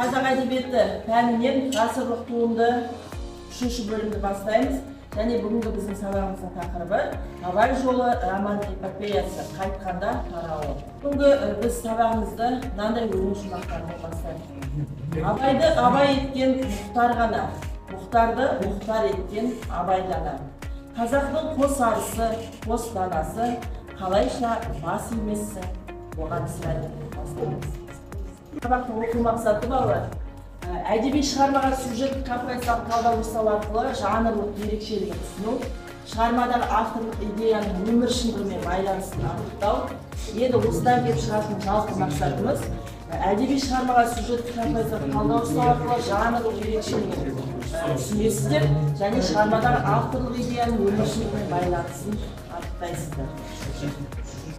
Қазақ әдебиеті пәнінен ғасырлық туынды 3-ші бөлімді бастаймыз. Және бүгінгі біздің сабағымыздың тақырыбы Абай жолы роман эпопеясы қайтқанда тарауы. Бүгінгі біз сабағымызды мынандай өлең шумақтарымен бастаймыз. Абайды Абай еткен Мұхтар ғана, Мұхтарды Мұхтар еткен Абай дана. Қазақтың қос арысы, қос данасы, қалайша бас емессің, оған сірә бастаймыз. Сабақтың оқу мақсаты балалар, әдеби шығармаға сюжеттік композициялық талдау жасау арқылы жанрлық ерекшелігін түсіну, шығармадағы авторлық идеяның өмір шындығымен байланысын анықтау. Енді осыдан келіп шығатын жалпы мақсатымыз әдеби шығармаға сюжеттік композициялық талдау жасау арқылы жанрлық ерекшелігін түсінесіздер және шығармадағы авторлық идеяның өмір шындығымен байланысын анықтайсыздар.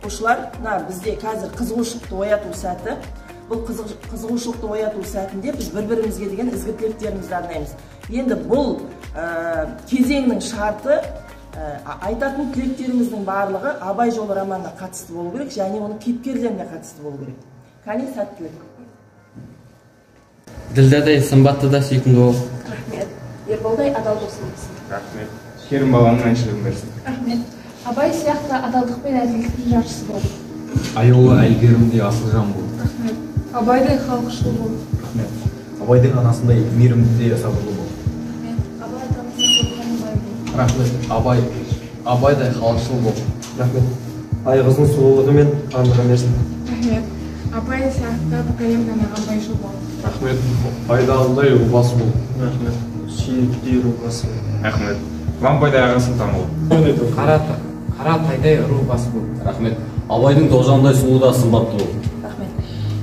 Оқушылар, мына бізде қазір қызығушылықты ояту сәті. Бұл қызығушылықты ояту сәтінде біз бір-бірімізге деген ізгі тілектерімізді арнаймыз. Енді бұл кезеңнің шарты, айтатын тілектеріміздің барлығы Абай жолы романына қатысты болу керек және оның кейіпкерлеріне қатысты болу керек. Кәне, сәттілік. Ділдәдай сымбатты да сүйкімді бол. Рахмет. Ерболдай адал досың болсын. Рахмет. Керім баланың әншілігін берсін. Рахмет. Абай сияқты адалдық пен әділдіктің жаршысы бол. Аяулы Әйгерімдей асыл жан бол. Рахмет. Абайдай халықшыл бол. Рахмет. Абайдың анасындай мейірімді де сабырлы бол. Рахмет. Абай атамыздай рухани бай бол. Рахмет. Абайдай халықшыл бол. Рахмет. Айғыздың сұлулығы мен андығын берсін. Рахмет. Абай сияқты бүкіл данаға байшыл бол. Рахмет. Байдалыдай рубасы бол. Рахмет. Сүйіктей рубасы бол. Рахмет. Лампайдай аға сұлтан бол. Қара тайдай рубасы бол. Рахмет. Абайдың тоғжандай сұлу да сымбатты бол. Рахмет.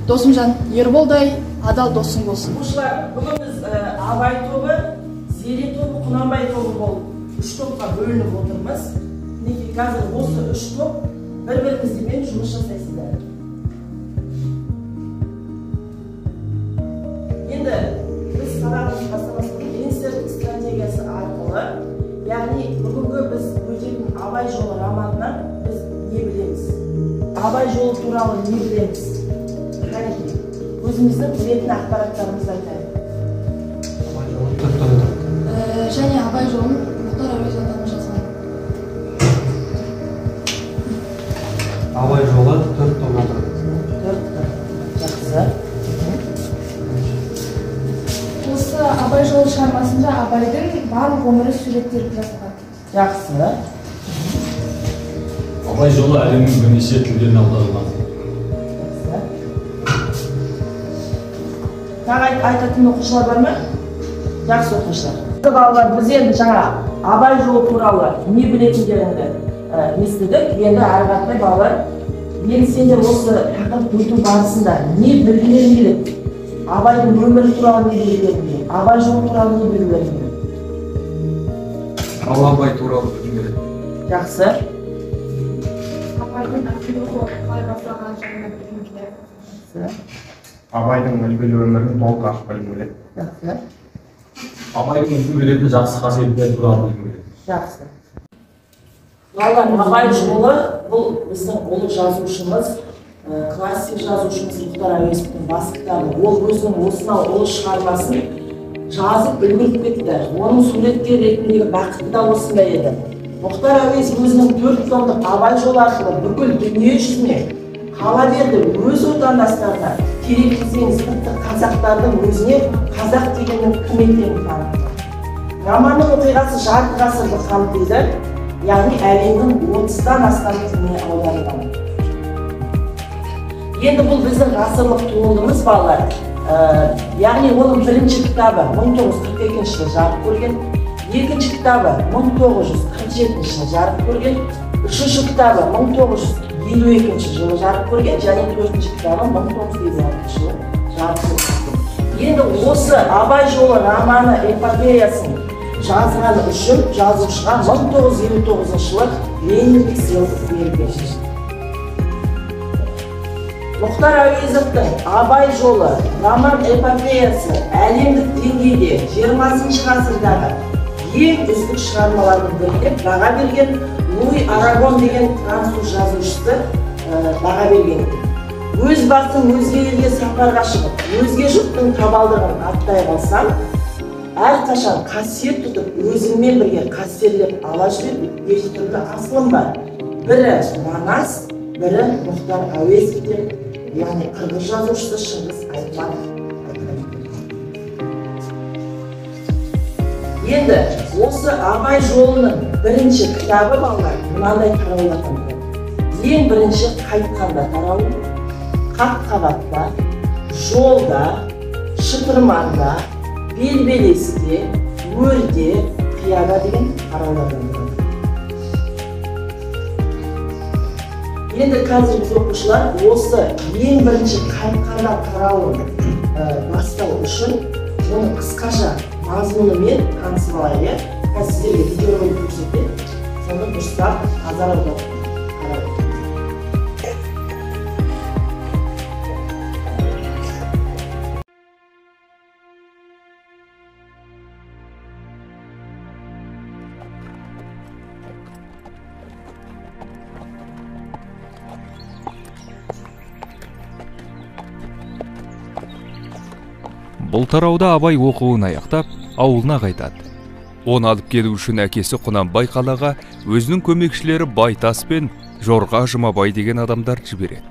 Досымжан, Ерболдай адал досың болсын. Оқушылар, бүгін біз Абай тобы, Зере тобы, Құнанбай тобы болып үш топқа бөлініп отырмыз. Мінекей қазір осы үш топ бір-бірімізбен жұмыс жасайсыздар. Енді біз сабағымызды бастамас бұрын инсерт стратегиясы арқылы, яғни бүгінгі біз өтетін Абай жолы романынан біз не білеміз? Абай жолы туралы не білеміз? Кәнекей, өзіміздің білетін ақпараттарымызды айтайық. Абай жолы төрт томнан тұрады. Және Абай жолын Мұхтар Әуезов атамыз жазған. Абай жолы төрт томнан тұрады. Төрт том. Жақсы. Осы Абай жолы шығармасында Абайдың барлық өмірі суреттеліп жазылған. Жақсы. Абай жолы әлемнің бірнеше тілдеріне аударылған. Жақсы. Тағы айтатын оқушылар бар ма? Жақсы оқушылар. Балалар, біз енді жаңа Абай жолы туралы не білетіндеріңді естідік. Енді әрі қарай балалар, енді сендер осы тақырып өту барысында не білгілерің келеді? Абайдың өмірі туралы не білгілерің келеді? Абай жолы туралы не білгілерің келеді? Ал Абай туралы білгім келеді. Жақсы. Абайдың ақыл қалай басталғанын жайында білгім келеді. Жақсы. Абайдың үлгілі өмірін толық ашып білгім келеді. Жақсы. Абайдың үлгі беретін жақсы қасиеттері туралы білгім келеді. Жақсы. Балалар, Абай жолы бұл біздің ұлы жазушымыз, классик жазушымыз Мұхтар Әуезовтің бас кітабы. Ол өзінің осынау ұлы шығармасын жазып үлгеріп кетті. Оның суреткер ретіндегі бақыты да осындай еді. Мұхтар Әуезов өзінің 4 томдық Абай жолы арқылы бүкіл дүние жүзіне, қала берді өз отандастарына, керек десеңіз тіпті қазақтардың өзіне қазақ дегеннің кім екенін танытты. Романның оқиғасы жарты ғасырды қамтиды, яғни әлемнің 30-дан астам тіліне аударылған. Енді бұл біздің ғасырлық туындымыз балалар. Яғни оның бірінші кітабы 1942 жылы жарық көрген, екінші кітабы 1947 жылы жарық көрген, үшінші кітабы 1952 жылы жарық көрген және төртінші кітабы 1956 жылы жарық көрген. Енді осы Абай жолы романы эпопеясын жазғаны үшін жазушыға 1959 жылы Лениндік сыйлық берілген. Мұхтар Әуезовтің Абай жолы роман эпопеясы әлемдік деңгейде 20 ғасырдағы ең үздік шығармалардың бірі деп баға берген Луи Арагон деген француз жазушысы баға берген екен. Өз басым өзге елге сапарға шығып, өзге жұрттың табалдырығын аттай қалсам, әрқашан қасиет тұтып, өзіммен бірге қастерлеп ала жүретін екі түрлі асылым бар. Бірі Манас, бірі Мұхтар Әуезов деп, яғни қырғыз жазушысы Шыңғыс Айтматов айтқан екен. Енді осы Абай жолының бірінші кітабы балалар мынандай тараулардан тұрады. Ең бірінші қайтқанда тарауы, қат-қабатта, жолда, шытырманда, белбелесте, өрде, қияда деген тараулардан тұрады. Енді қазір біз оқушылар осы ең бірінші қайтқанда тарауын бастау үшін оның қысқаша мазмұнымен танысып алайық, иә? Қазір сіздерге видеоролик көрсетемін, соны дұрыстап назар аударып қарап. Бұл тарауда Абай оқуын аяқтап, ауылына қайтады. Оны алып келу үшін әкесі Құнанбай қалаға өзінің көмекшілері Байтас пен Жорға Жұмабай деген адамдар жібереді.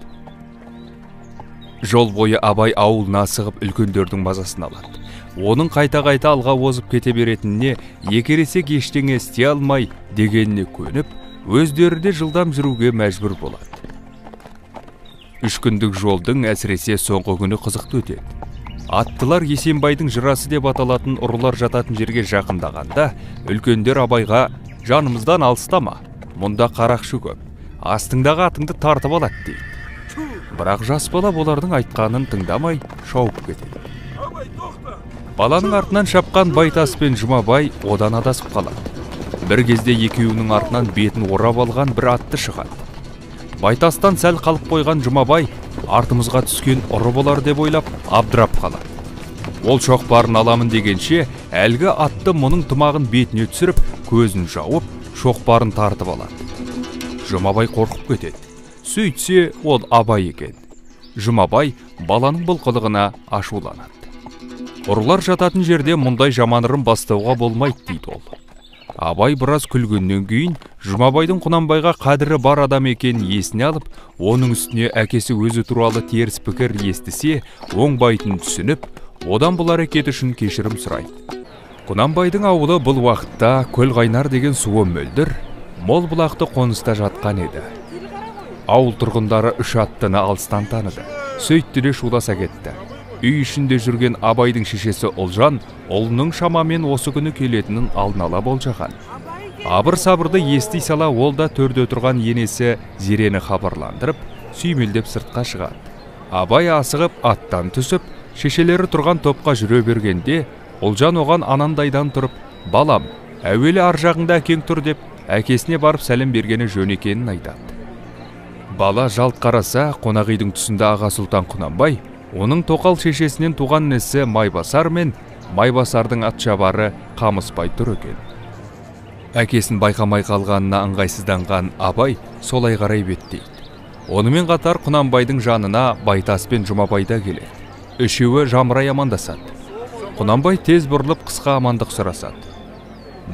Жол бойы Абай ауылына асығып үлкендердің мазасын алады. Оның қайта-қайта алға озып кете беретініне, екі ересек ештеңе істей алмай дегеніне көніп, өздері де жылдам жүруге мәжбүр болады. Үш күндік жолдың әсіресе соңғы күні қызықты өтеді. Аттылар Есенбайдың жырасы деп аталатын ұрылар жататын жерге жақындағанда, үлкендер Абайға «Жанымыздан алыстама, мұнда қарақшы көп, астыңдағы атыңды тартып алады» дейді. Бірақ жас бала олардың айтқанын тыңдамай шауып кетеді. Баланың артынан шапқан Байтас пен Жұмабай одан адасып қалады. Бір кезде екеуінің артынан бетін орап алған бір атты шығады. Байтастан сәл қалып қойған Жұмабай артымызға түскен ұры болар деп ойлап абдырап қалады. Ол шоқпарын аламын дегенше, әлгі атты мұның тымағын бетіне түсіріп, көзін жауып, шоқпарын тартып алады. Жұмабай қорқып кетеді. Сөйтсе, ол Абай екен. Жұмабай баланың бұл қылығына ашуланады. Ұрылар жататын жерде мұндай жаман ырым бастауға болмайды дейді ол. Абай біраз күлгеннен кейін Жұмабайдың Құнанбайға қадірі бар адам екенін есіне алып, оның үстіне әкесі өзі туралы теріс пікір естісе, оңбайтынын түсініп, одан бұл әрекет үшін кешірім сұрайды. Құнанбайдың ауылы бұл уақытта Көлқайнар деген суы мөлдір, мол бұлақты қоныста жатқан еді. Ауыл тұрғындары үш аттыны алыстан таныды. Сөйтті де шуласа кетті. Үй ішінде жүрген Абайдың шешесі Ұлжан ұлының шамамен осы күні келетінін алдын ала болжаған. Абыр-сабырды ести сала ол да төрде тұрған енесі Зерені хабарландырып, сүйемелдеп сыртқа шығады. Абай асығып аттан түсіп, шешелері тұрған топқа жүре бергенде, Ұлжан оған анандайдан тұрып, «Балам, әуелі ар жағыңда әкең тұр» деп, әкесіне барып сәлем бергені жөн екенін айтады. Бала жалт қараса, қонақ үйдің тұсында аға сұлтан Құнанбай, оның тоқал шешесінен туған інісі Майбасар мен Майбасардың атшабары Қамысбай тұр екен. Әкесін байқамай қалғанына ыңғайсызданған Абай солай қарай беттейді. Онымен қатар Құнанбайдың жанына Байтас пен Жұмабай да келеді. Үшеуі жамырай амандасады. Құнанбай тез бұрылып қысқа амандық сұрасады.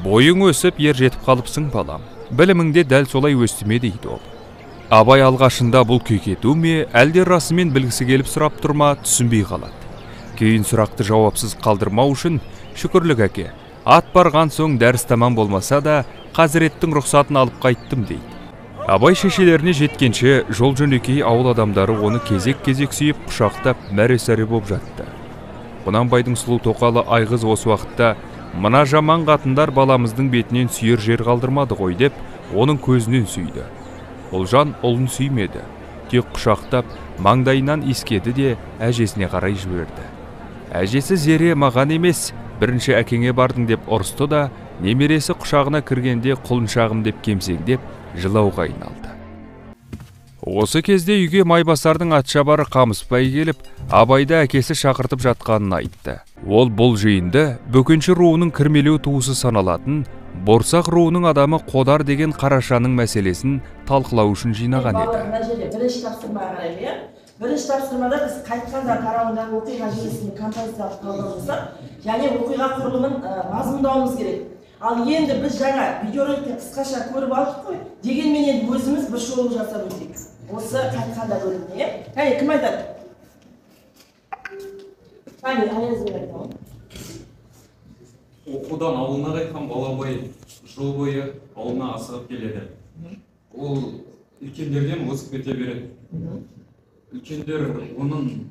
Бойың өсіп ер жетіп қалыпсың, балам. Біліміңде дәл солай өсті ме дейді ол. Абай алғашында бұл кекету ме, әлде расымен білгісі келіп сұрап тұр ма, түсінбей қалады. Кейін сұрақты жауапсыз қалдырмау үшін, шүкірлік әке, ат барған соң дәріс тамам болмаса да, қазіреттің рұқсатын алып қайттым дейді. Абай шешелеріне жеткенше жол жөнекей ауыл адамдары оны кезек-кезек сүйіп, құшақтап мәре-сәре боп жатты. Құнанбайдың сұлу тоқалы Айғыз осы уақытта «Мына жаман қатындар баламыздың бетінен сүйер жер қалдырмады ғой» деп, оның көзінен сүйді. Ұлжан ұлын сүймеді, тек құшақтап, маңдайынан иіскеді де әжесіне қарай жіберді. Әжесі Зере маған емес, бірінші әкеңе бардың деп ұрысты да, немересі құшағына кіргенде құлыншағым деп кемсеңдеп, жылауға айналды. Осы кезде үйге Майбасардың атшабары Қамысбай келіп, Абайды әкесі шақыртып жатқанын айтты. Ол бұл жиынды Бөкенші руының кірмелеу туысы саналатын Борсақ руының адамы Қодар деген қарашаның мәселесін талқылау үшін жинаған еді. Мына жерде бірінші тапсырмаға қарайық, иә? Бірінші тапсырмада біз қайтқанда тарауындағы оқиға желісіне композициялық талдау жасап, және оқиға құрылымын мазмұндауымыз керек. Ал енді біз жаңа видеороликте қысқаша көріп алдық қой, дегенмен енді өзіміз бір шолу жасап өтейік. Осы қайтқанда бөліміне, иә? Кәне, кім айтады? Кәне, Аязбек айтады ғой. Оқудан ауылына қайтқан бала Абай жол бойы ауылына асығып келеді. Ол үлкендерден озып кете береді. Үлкендер оның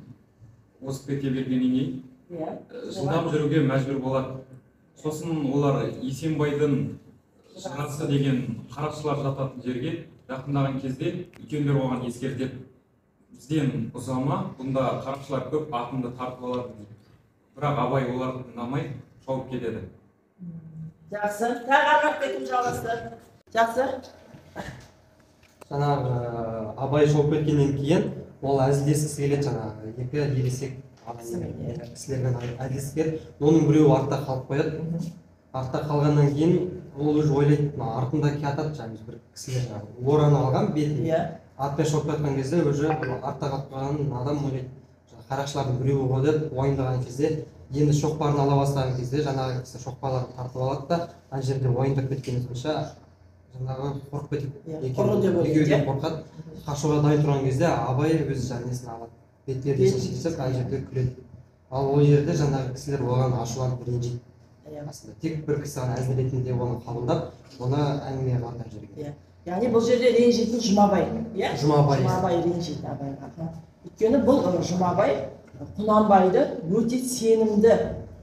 озып кете бергеннен кейін жылдам жүруге мәжбүр болады. Сосын олар Есенбайдың жырасы деген қарақшылар жататын жерге жақындаған кезде үлкендер оған ескертеді. Бізден ұзама, бұнда қарақшылар көп, атыңды тартып алады дейді. Бірақ Абай оларды тыңдамай шауып кетеді. Жақсы. Тағы ары қарай кім жалғасты? Жақсы. Жаңағы Абай шауып кеткеннен кейін ол әзілдескісі келеді, жаңағы екі ересек кісілермен әзілдескісі келеді. Оның біреуі артта қалып қояды. Артта қалғаннан кейін ол уже ойлайды, мына артында келатады жаңағы бір кісілер, жаңағы оранып алған бетін. Атпен шауып кеткен кезде уже артта қалып қалған адам ойлайды, қарақшылардың біреуі ғой деп уайымдаған кезде, енді шоқпарын ала бастаған кезде жаңағы кісі шоқпарларын тартып алады да, ана жерде уайымдап кеткені сонша жаңағы қорқып кетеді. Екеуі де қорқады. Қашуға дайын тұрған кезде Абай өз несін алады, бет пердесін шешіп, ана жерде күледі. Ал ол жерде жаңағы кісілер оған ашуланып ренжиді. Aslında тек бір кісі ғана әзіл ретінде оны қабылдап, оны әңгіме қылады ана жерге. Яғни бұл жерде ренжитін Жұмабай, иә? Жұмабай. Жұмабай ренжиді Абайға. Өйткені бұл Жұмабай Құнанбайды өте сенімді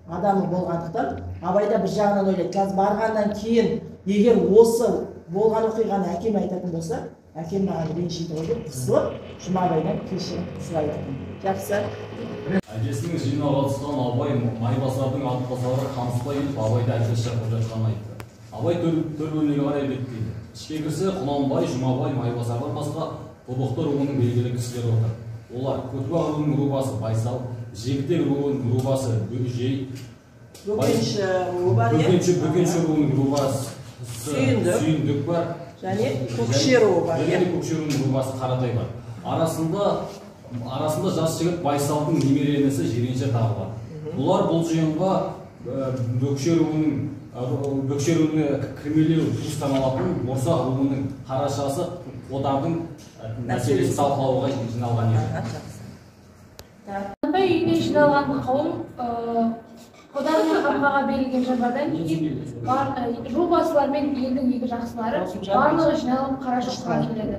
адамы болғандықтан Абай да бір жағынан ойлайды, қазір барғаннан кейін егер осы болған оқиғаны әкем айтатын болса, әкем маған ренжиді ғой деп қысылып Жұмабайдан кешірім сұрайды. Жақсы. Әкесінің жиынына қатысқан Абай Майбасардың атбасары Қамысбай келіп Абайды әкесі шақырып жатқанын айтты. Абай төр бөлмеге қарай беттейді. Ішке кірсе Құнанбай, Жұмабай, Майбасардан басқа Тобықты руының белгілі кісілері отыр. Олар Көтібақ руының рубасы Байсал, Жігітек руының рубасы Бөжей, Бөкенші руы бар, Бөкенші руының рубасы Сүйіндік бар, және Көкше руы бар, және Көкше руының рубасы Қаратай бар. Арасында жас жігіт Байсалдың немере інісі Жиренше тағы бар. Бұлар бұл жиынға Бөкше руына кірмелеу туыс саналатын Борсақ руының қарашасы Қодардың мәселесін талқылауға жиналған еді. Құнанбай үйіне жиналған қауым Қодар мен Қамқаға берілген жабадан кейін ру басылар мен елдің екі жақсылары барлығы жиналып Қарашоқыға келеді.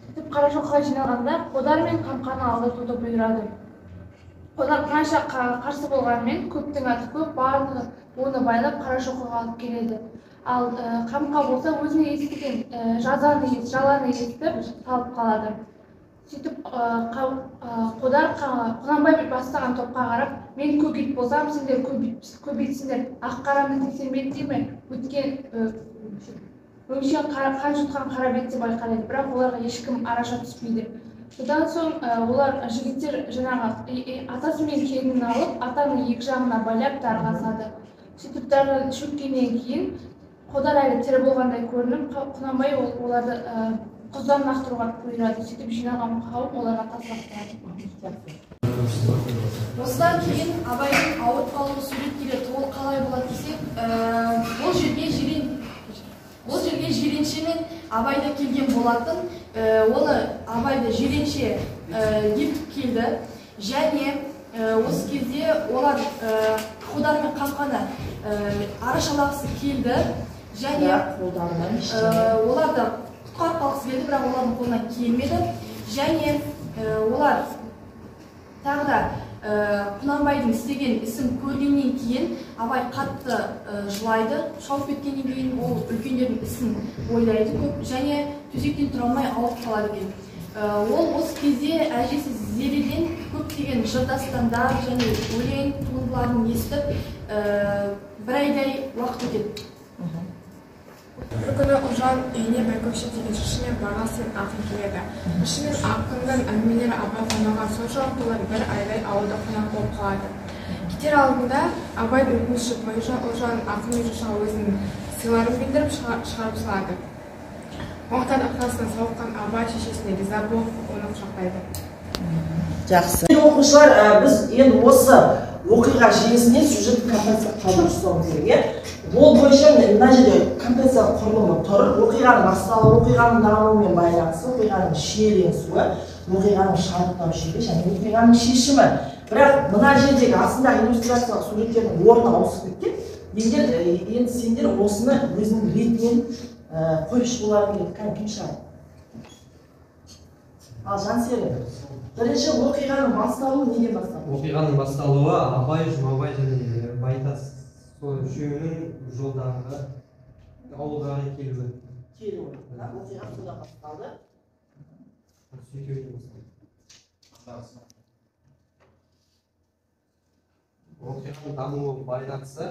Сөйтіп Қарашоқыға жиналғанда Қодар мен Қамқаны алдыртуды бұйырады. Қодар қанша қарсы болғанымен көптің аты көп, барлығы оны байлап Қарашоқыға алып келеді. Ал Қамқа болса өзіне естіген жазаны, жаланы естіп талып қалады. Сөйтіп Қодар Құнанбай бастаған топқа қарап, мен көк ит болсам, сендер көбейтсіңдер, ақ қарамды тексермеді дей ме? Өткен өңшең қан жұтқан қара бет деп айқайлайды, бірақ оларға ешкім араша түспейді. Содан соң олар жігіттер жаңағы атасы мен келінін алып, атаның екі жағына байлап дарға асады. Сөйтіп дарға шөккеннен кейін Қодар әлі тірі болғандай көрініп, Құнанбай оларды құздан лақтыруға бұйырады. Сөйтіп жиналған қауым оларға тас лақтырады. Осыдан кейін Абайдың ауырып қалуы суреттеледі. Ол қалай болады десек, ол жерге Жиренше мен Абай да келген болатын. Оны Абайды Жиренше ертіп келді. Және осы кезде олар Қодар мен Қамқаны арашалағысы келді. Және оларды құтқарып қалғысы келді, бірақ олардың қолынан келмеді. Және олар тағы да Құнанбайдың істеген ісін көргеннен кейін Абай қатты жылайды. Шауып кеткеннен кейін ол үлкендердің ісін ойлайды көп және төсектен тұра алмай ауырып қалады екен. Ол осы кезде әжесі Зереден көптеген жыр дастандар және өлең туындыларын естіп, бір айдай уақыт өтеді. Бір күні Ұлжан үйіне Байкөкше деген жыршы мен Бағас пен ақын келеді. Жыршы мен ақынның әңгімелері Абайға ұнаған соншалық олар бір айдай ауылда қонақ болып қалады. Кетер алдында Абайдың өтініші бойынша Ұлжан ақын мен жыршыға өзінің сыйларын білдіріп шығарып салады. Қонақтардың ықыласынан сауыққан Абай шешесіне риза болып оны құшақтайды. Жақсы. Оқушылар, біз енді осы оқиға желісіне сюжеттік композиция құрылым жасауымыз керек, иә? Ол бойынша мына жерде композициялық құрылымы тұр. Оқиғаның басталуы, оқиғаның дамуымен байланысы, оқиғаның шиеленісуі, оқиғаның шарықтау шегі және оқиғаның шешімі. Бірақ мына жердегі астындағы иллюстрациялық суреттердің орны ауысып кеткен. Енді сендер осыны өзінің ретімен қойып шығуларың керек. Кәне, кім шығады? Ал Жансерік, бірінші оқиғаның басталуы неден басталды? Оқиғаның басталуы Абай, Жұмабай және Байтас сол үшеуінің жолдағы ауылға қарай келуі. Келуі. Оқиға содан басталды. Екеуінен басталды. Оқиғаның дамуы байланысы.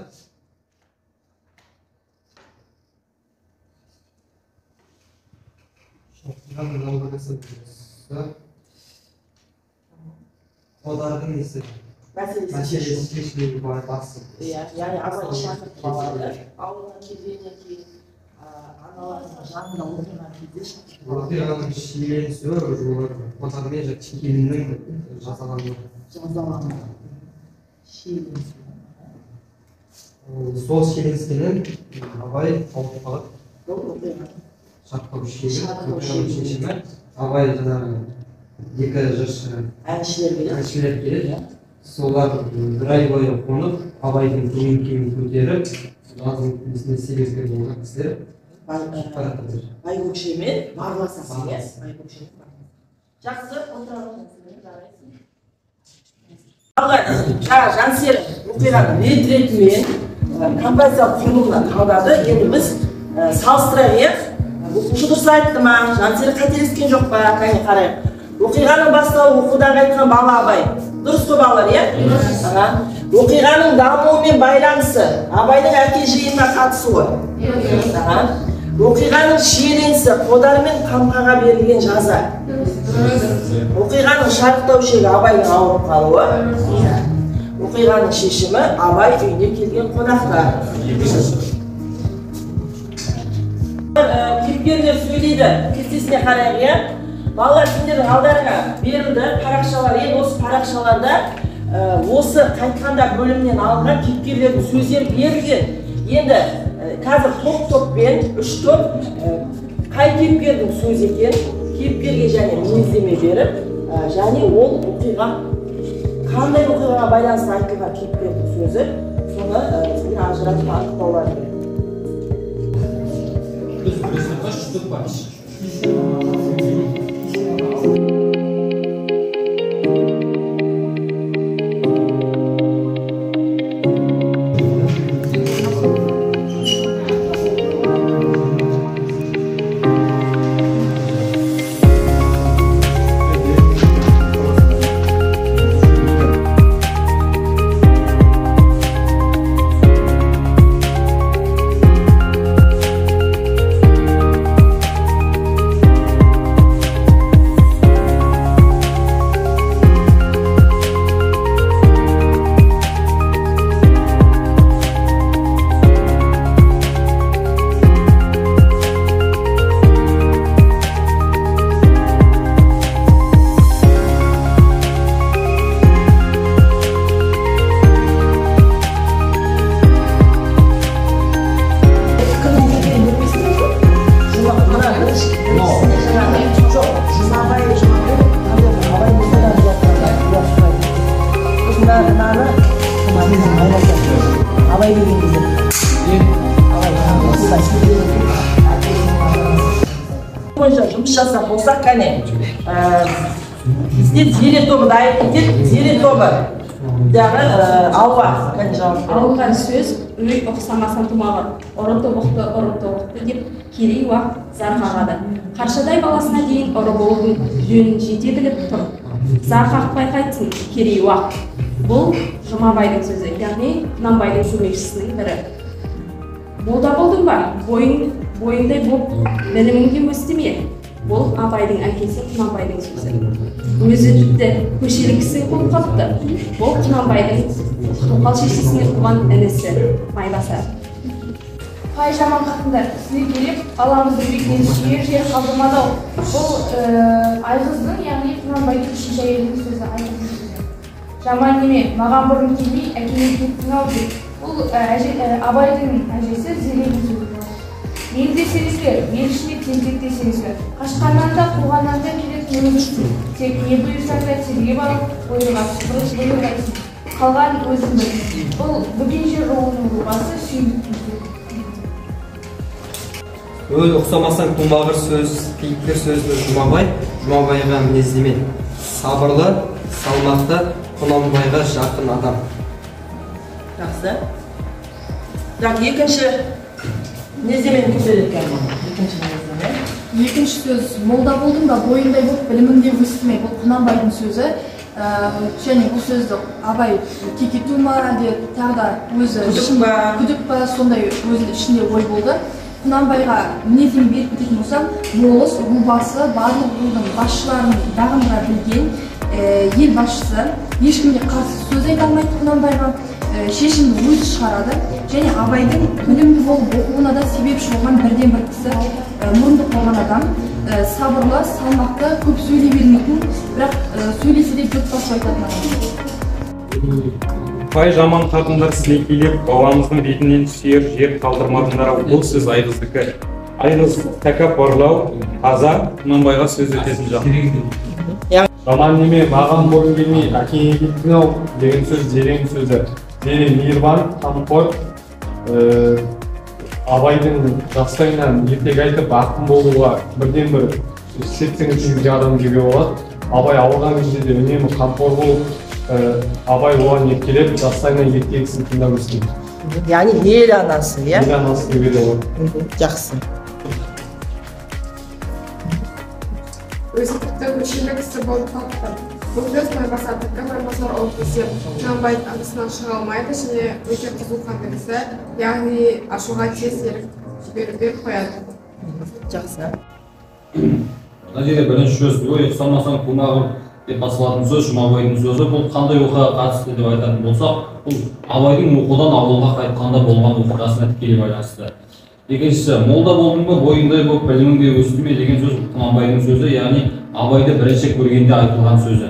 Оқиғаның дамуы байланысы Қодардың несі? Мәселесі шешілуі басы. Иә, яғни Абай шақыртып алады. Ауылына келгеннен кейін аналарының жанында отырған кезде шақыртып алады. Оқиғаның шиеленісуі Қодар мен келіннің жазалануы. Жазалануы. Шиеленісу. Сол шиеленіскеннен Абай ауырып қалады. Бұл оқиға. Шарықтау шешімі. Абай жаңағы екі жыршы әншілер келеді. Солар бір ай бойы қонып, Абайдың көңіл күйін көтеріп, солардың несіне себепкер болған кісілер Байкөкше мен Барлас иә? Байкөкше. Жақсы, отыра жарайсың. Жаңа Жансерік оқиғаны рет-ретімен композициялық құрылымына талдады. Енді біз салыстырайық, иә? Оқушы дұрыс айтты ма? Жансерік қателескен жоқ па? Кәне қарайық. Оқиғаның басталуы оқудан қайтқан бала Абай. Дұрыс қой балалар, иә? Оқиғаның дамуымен байланысы, Абайдың әке жиынына қатысуы. Оқиғаның шиеленісі, Қодар мен Қамқаға берілген жаза. Оқиғаның шарықтау шегі, Абайдың ауырып қалуы. Оқиғаның шешімі, Абай үйіне келген қонақтар. Кейіпкерлер сөйлейді, кестесіне қарайық, иә? Балалар, сендердің алдарыңа берілді парақшалар. Енді осы парақшаларда осы қайтқанда бөлімнен алынған кейіпкерлердің сөздері берілген. Енді қазір топ-топпен, үш топ қай кейіпкердің сөзі екен, кейіпкерге және мінездеме беріп, және ол оқиға қандай оқиғаға байланысты айтылған кейіпкердің сөзі, соны сендер ажыратып анықтауларың керек. Бойынша жұмыс жасап болсақ, кәне бізде зере тобы дайын кетеді. Зере тобы дағы Алуа, кәне жауап береді. Алынған сөз өй ұқсамасан тұмағыр, ұры тобықты, ұры тобықты деп Керей Уақ зар қағады. Қаршадай баласына дейін ұры болудың жөнін жете біліп тұр. Зар қақпай қайтсын Керей Уақ. Бұл Жұмабайдың сөзі, яғни Құнанбайдың көмекшісінің бірі. Молда болдың ба? Бойыңдай боп, білімің де өсті ме? Бұл Абайдың әкесі Құнанбайдың сөзі. Өзі тіпті көшелі кісі болып қалыпты. Бұл Құнанбайдың тоқал шешесіне туған інісі Майбасар. Пай жаман қатындар, сілекейлеп баламыздың бетінен сүйер жер қалдырмады-ау. Бұл Айғыздың, яғни Құнанбайдың үшінші әйелінің сөзі, Айғыздың сөзі. Жаман неме, маған бұрын келмей әкеңе кеттің-ау деп. Бұл Абайдың әжесі Зеренің сөзі. Мен де сенесіздер, ел ішінде тентек те сенесіздер. Қашқаннан да қуғаннан да келетін өзіңсің. Тек не бұйырсаң да тергеп алып, бұйырғайсың. Қалған өзің біл. Бұл Бөкенше руының рубасы Сүйіндіктің сөзі. Өй ұқсамасаң тумағыр сөз, кейіпкер сөзі Жұмабай, Жұмабайға мінездеме. Сабырлы, салмақты, Құнанбайға жақын адам. Жақсы. Так, екінші мінездемені кім береді екен? Екінші мінездеме. Екінші сөз, молда болдың ба, бойындай болып, білімің де өсті ме? Бұл Құнанбайдың сөзі. Және бұл сөзді Абай кекету ма, әлде тағы да өзі күдік па, сондай өзінің ішінде ой болды. Құнанбайға мінездеме беріп кететін болсам, болыс, рубасы, барлық рудың басшыларын бағындыра білген ел басшысы, ешкімге қарсы сөз айта алмайды Құнанбайға, шешімді өзі шығарады. Және Абайдың білімді болып оқуына да себепші болған бірден бір кісі, мұрындық болған адам, сабырлы, салмақты, көп сөйлей бермейтін, бірақ сөйлесе де жұрт басып айтатын адам. Пай жаман қатындар сілекейлеп баламыздың бетінен сүйер жер қалдырмадыңдар-ау. Бұл сөз Айғыздікі. Айғыз тәкаппарлау, таза, Құнанбайға сөз өтетін жан. Жаман неме, маған бұрын келмей әкеңе кеттің-ау деген сөз Зеренің сөзі. Зере мейірбан, қамқор, Абайдың жастайынан ертегі айтып ақын болуға бірден бір септігін тигізген адам деуге болады. Абай ауырған кезде де үнемі қамқор болып, Абай оған еркелеп, жастайынан ертегісін тыңдап өскен. Яғни ел анасы, иә? Ел анасы деуге де болады. Жақсы. Өзі тіпті көшелі кісі болып қалыпты. Бұл сөз Майбасардікі. Майбасар ол кезде Құнанбайдың аңдысынан шыға алмайды және өте қызу қанды кісі, яғни ашуға тез ерік жіберуге қояды. Жақсы. Мына жерде бірінші сөз, ой ұқсамасаң тумағыр деп басталатын сөз Жұмабайдың сөзі. Бұл қандай оқиғаға қатысты деп айтатын болсақ, бұл Абайдың оқудан ауылға қайтқанда болған оқиғасына тікелей байланысты. Екіншісі, молда болдың ба, бойыңдай болып, білімің де өсті ме деген сөз Құнанбайдың сөзі, яғни Абайды бірінші көргенде айтылған сөзі.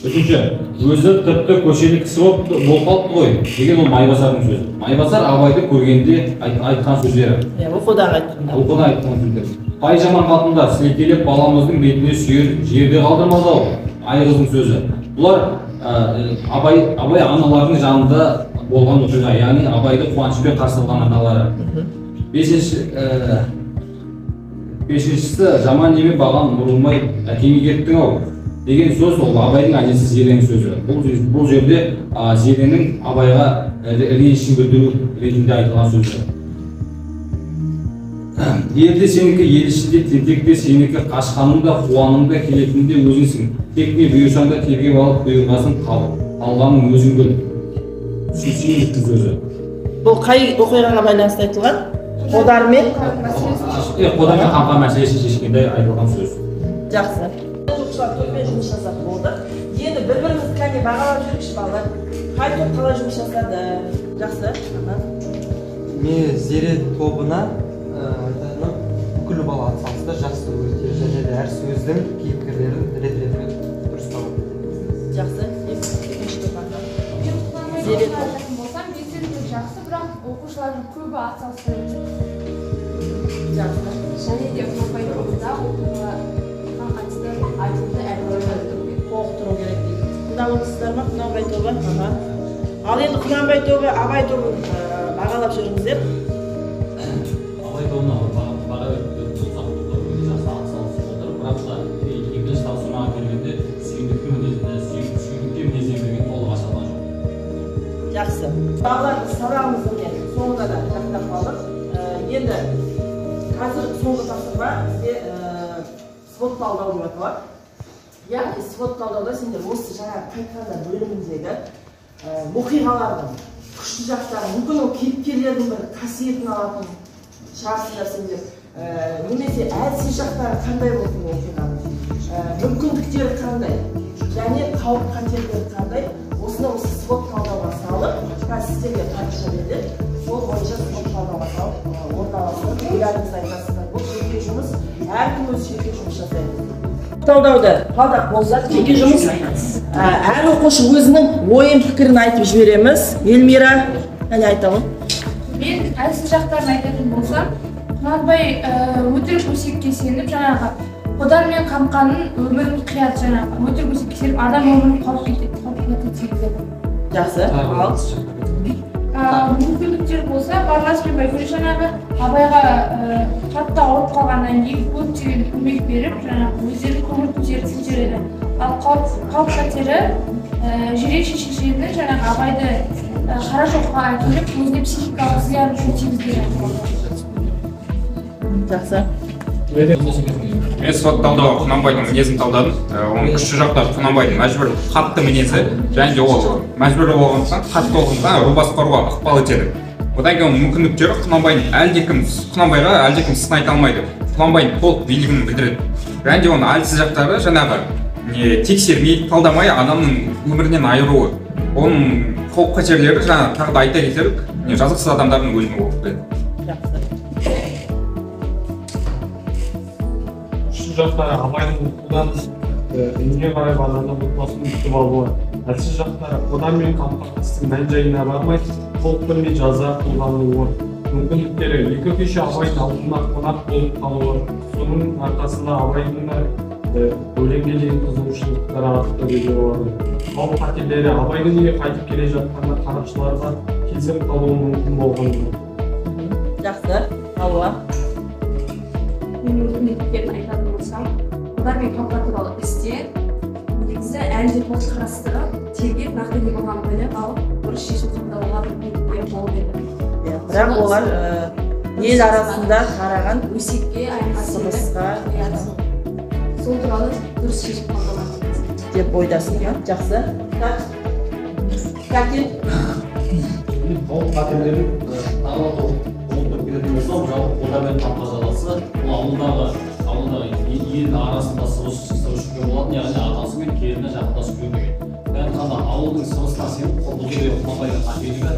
Үшінші, өзі тіпті көшелі кісі болып қалыпты ғой деген ол Майбасардың сөзі. Майбасар Абайды көргенде айтқан сөздері. Оқудан айтқан. Оқудан айтқан сөздері. Пай жаман қатындар сілекейлеп баламыздың бетіне сүйер жерде қалдырмады-ау, Айғыздың сөзі. Бұлар Абай аналарының жанында болған оқиға, яғни Абайды қуанышпен қарсы алған аналары. Бесіншісі, жаман неме баған бұрылмай әкеңе кеттің-ау деген сөз ол Абайдың әжесі Зеренің сөзі. Бұл жерде Зеренің Абайға ренішін білдіру ретінде айтылған сөзі. Ел де сенікі, ел ішінде тентек те сенікі, қашқаның да, қуаның да, келетінің де өзіңсің. Тек не бұйырсаң да тергеп алып бұйырғасын қалғанын өзің біл. Сүйсінбектің сөзі. Бұл қай оқиғаға байланысты айтылған? Қодар мен? Қодар мен Қамқа мәселесін шешкенде айтылған сөз. Жақсы. Оқушылар топпен жұмыс жасап болды. Енді бір-бірімізді кәне бағалап жүрейікші, балалар. Қай топ қалай жұмыс жасады? Жақсы. Мен Зере тобына айтатыным, бүкіл бала атсалысты, жақсы өте және де әр сөздің кейіпкерлерін рет-ретімен дұрыс табады. Жақсы. Екінші топ ата. Мен Құнанбай айтатын болсам, белсенділік жақсы, бірақ оқушылардың көбі атсалысты. Жақсы. Және де Құнанбай тобында оқуға қатысты айтылды әрбір толықтыру керек дейді. Тыңдап отырсыздар ма Құнанбай тобы? Ал енді Құнанбай тобы, Абай тобын бағалап жүріңіздер. Абай тобына баға беріп болсақ, бұл өте жақсы атсалысып отыр, бірақ та екінші тапсырмаға келгенде Сүйіндікке мінездеме берген толық аша алған жоқ. Жақсы. Балалар, сабағымыздың соңына да жақындап қалдық. Енді қазір соңғы тапсырма бізде свод талдау деп аталады. Яғни свод талдауда сендер осы жаңа қайтқанда бөліміндегі оқиғалардың күшті жақтарын, мүмкін ол кейіпкерлердің бір қасиетін алатын шығарсыңдар сендер, немесе әлсіз жақтары қандай болсын оқиғаның, мүмкіндіктері қандай және қауіп қатерлері қандай, осыны осы свод талдауға салып, қазір сіздерге парақша беріледі, сол бойынша бойынша SWOT талдауға салып орналастырып, ойларыңызды айтасыздар. Бұл жеке жұмыс, әркім өз жеке жұмыс жасайды. Талдауды талдап болсақ, жеке жұмыс, әр оқушы өзінің ойын, пікірін айтып жібереміз. Эльмира, әне айта ғой. Мен әлсіз жақтарын айтатын болсам, Құнанбай өтірік өсекке сеніп, жаңағы Қодар мен Қамқаның өмірін қияды, жаңағы өтірік өсекке сеніп адам өмірін қауіпке тигізеді. Жақсы, ал. Мүмкіндіктер болса, Барлас пен Байкөже жаңағы Абайға қатты ауырып қалғаннан кейін көптеген көмек беріп, жаңағы өздері көңіл көтереді. Ал қауіп-қатері Жиренше шешенің жаңағы Абайды Қарашоқыға әкеліп, өзіне психикалық зиян тигізген. Жақсы. Мен SWOT талдауға Құнанбайдың мінезін талдадым. Оның күшті жақтары Құнанбайдың мәжбүр қатты мінезі, және де ол мәжбүр болғандықтан, қатты болғандықтан ру басқаруға ықпал етеді. Одан кейін оның мүмкіндіктері Құнанбайдың Құнанбайға әлдекім сын айта алмайды. Құнанбайдың толық билігін білдіреді. Және де оның әлсіз жақтары жаңағы тексермей, талдамай адамның өмірінен айыруы. Оның қауіп-қатерлері жаңа тағы да айта кетерлік, жазықсыз адамдардың өлімі болып келеді. Күшті жақтары Абайдың оқудан үйіне қарай барғанда отбасын күтіп алуы. Әлсіз жақтары Қодар мен Қамқа істің мән-жайына бармай, толық білмей жаза қолдануы. Мүмкіндіктері екі күйші Абайдың ауылына қонақ болып қалуы. Соның арқасында Абайдың өлеңге деген қызығушылықтары артты деуге болады. Қауіп-қатерлері Абайдың үйге қайтып келе жатқанда қарақшыларға кезігіп қалуы мүмкін болғаны. Жақсы, Алуа. Мен мүмкіндіктерін айтатын болсам, Қодар мен Қамқа туралы істе негізі әлі де толық қарастырып, тергеп нақты не болғанын біліп алып, дұрыс шешім қабылдауға мүмкіндіктері болып еді. Бірақ олар ел арасында қараған өсекке, сыбысқа сол туралы дұрыс шешім қабылдаған деп ойдасың, иә? Жақсы. Кәкен. Мен қауіп-қатерлерін тағы толықтырып беретін болсам, жалпы Қодар мен Қамқа жаласы бұл ауылдағы ел арасында сыбыс жүрген болатын, яғни атасы мен келіні жақындасып жүрмеген. Яғни ауылдың сыбысына сеніп, бұл жерде Құнанбайдың қателігі,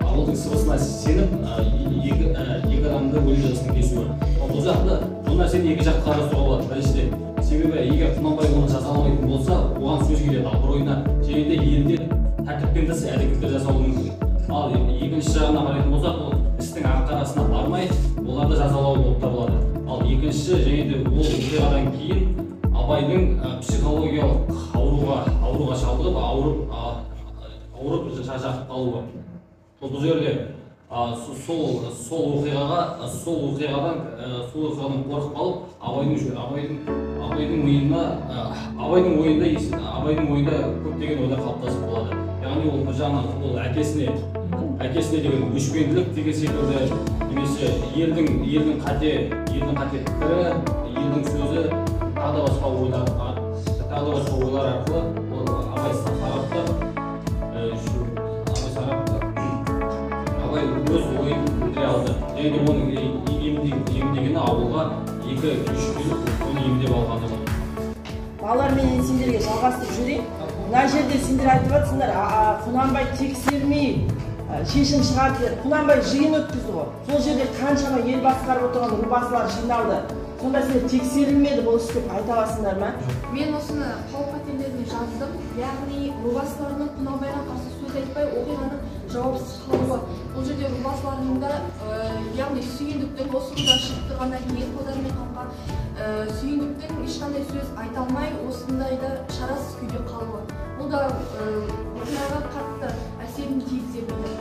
ауылдың сыбысына сеніп екі адамды өлім жазасына кесуі. Бұл жақта бұл нәрсені екі жақты қарастыруға болады. Біріншіден, себебі егер Құнанбай оны жазаламайтын болса, оған сөз келеді, абыройына және де елде тәртіптен тыс әрекеттер жасауы мүмкін. Ал екінші жағына қарайтын болсақ, ол істің ақ қарасына бармай, оларды жазалау болып табылады. Ал екінші және де ол оқиғадан кейін Абайдың психологиялық ауруға шалдығып, ауырып жатып қалуы. Бұл жерде сол оқиғадан қорқып қалып, Абайдың ойында көптеген ойлар қалыптасып болады. Яғни ол бір жағынан ол әкесіне деген өшпенділік деген секілді, немесе елдің қате пікірі, елдің сөзі, тағы да басқа ойлар арқылы ол Абай сараптап, Абай өз ойын білдіре алды. Және де оның емдегені ауылға екі күйші келіп, оны емдеп алғаны болды. Балалар, мен сендерге жалғастырып жіберейін. Мына жерде сендер айтып жатсыңдар, Құнанбай тексермей шешім шығарды деп. Құнанбай жиын өткізді ғой. Сол жерде қаншама ел басқарып отырған рубасылар жиналды. Сонда сендер тексерілмеді бұл іс деп айта аласыңдар ма? Мен осыны қауіп-қатерлеріне жаздым. Яғни рубасыларының Құнанбайға қарсы сөз айтпай оқиғаның жауапсыз қалуы. Бұл жерде рубасыларының да, яғни Сүйіндіктің осы рудан шығып тұрғаннан кейін Қодар мен Қамқа Сүйіндіктің ешқандай сөз айта алмай осындай да шарасыз күйде қалуы. Бұл да оқиғаға қатты әсерін тигізе білді.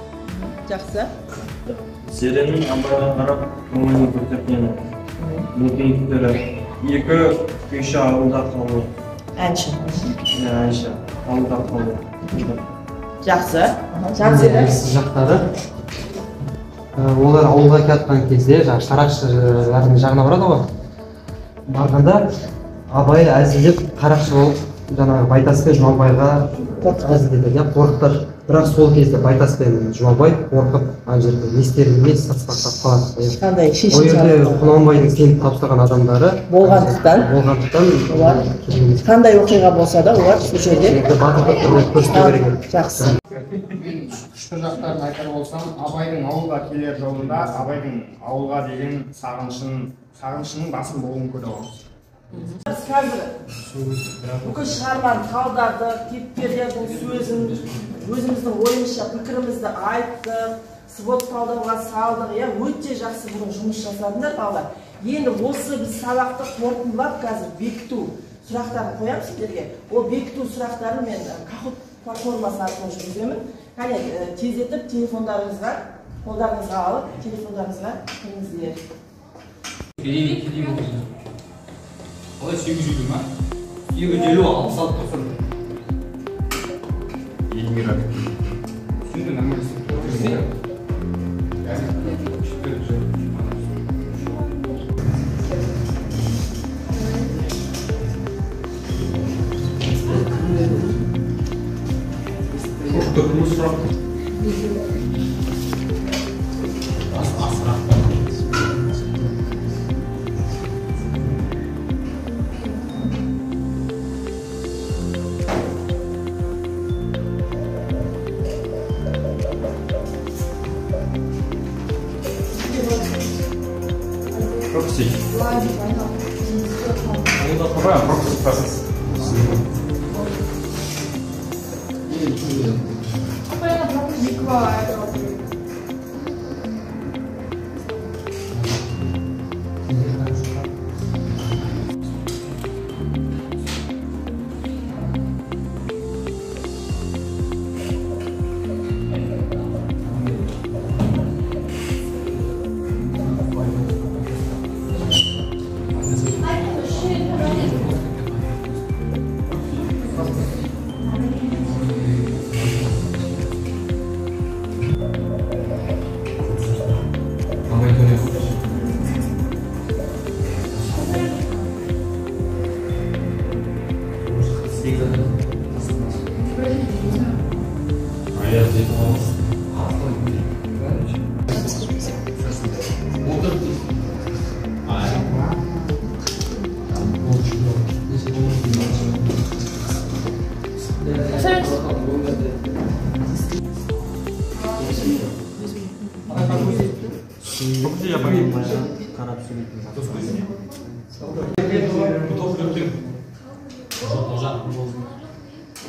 Жақсы. Зеренің Абайға қарап көңілін көтергені. Мүмкіндіктері екі күйші ауылда қалуы. Әнші. Әнші ауылда қалуы. Жақсы. Жансері. Әлсіз жақтары олар ауылға келатқан кезде жаңағы қарақшылардың жағына барады ғой. Барғанда Абай әзілдеп қарақшы болып жаңағы Байтас пен Жұмабайға әзілдеді, қорқытады. Бірақ сол кезде Байтас пен Жұмабай қорқып ана жерде не істерін білмей сасқалақтап қалады. Ешқандай шешім Ол жерде Құнанбайдың сеніп тапсырған адамдары болғандықтан олар қандай оқиға болса да олар сол жерде батырлық көрсету керек. Жақсы. Мен күшті Күшті жақтарын айтар болсам, Абайдың ауылға келер жолында Абайдың ауылға деген сағынышының басым болуын көре аламыз. Біз қазір бүкіл шығарманы талдадық, кейіпкерлердің сөзін, өзіміздің ойымызша пікірімізді айттық, свод талдауға салдық. Иә, өте жақсы бүгін жұмыс жасадыңдар, балалар. Енді осы біз сабақты қорытындылап қазір бекіту сұрақтарын қоямын сіздерге. Ол бекіту сұрақтарын мен Kahoot платформасы арқылы жүргіземін. Кәне, тездетіп телефондарыңызға, қолдарыңызға алып, телефондарыңызға кіріңіздер. Қалай 850 ма? 850, 66, 90. Эльмира. Түсінді, нормально. Пропустить. Правильно, пропустить процесс.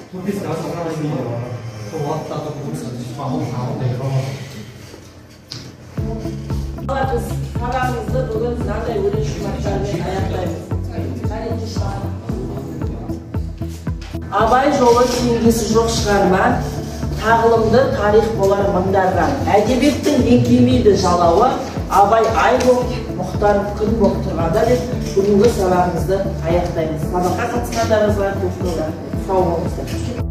Біз сабағымызды бүгін мынандай өлең шумақтарымен аяқтаймыз. Абай жолы теңдесі жоқ шығарма, тағылымды тарих болар мыңдарға. Әдебиеттің еңкеймейді жалауы, Абай ай боп, Мұхтар күн боп тұрғанда деп бүгінгі сабағымызды аяқтаймыз. Сабаққа қатысқандарыңызға көп көп рахмет. Сау болыңыздар.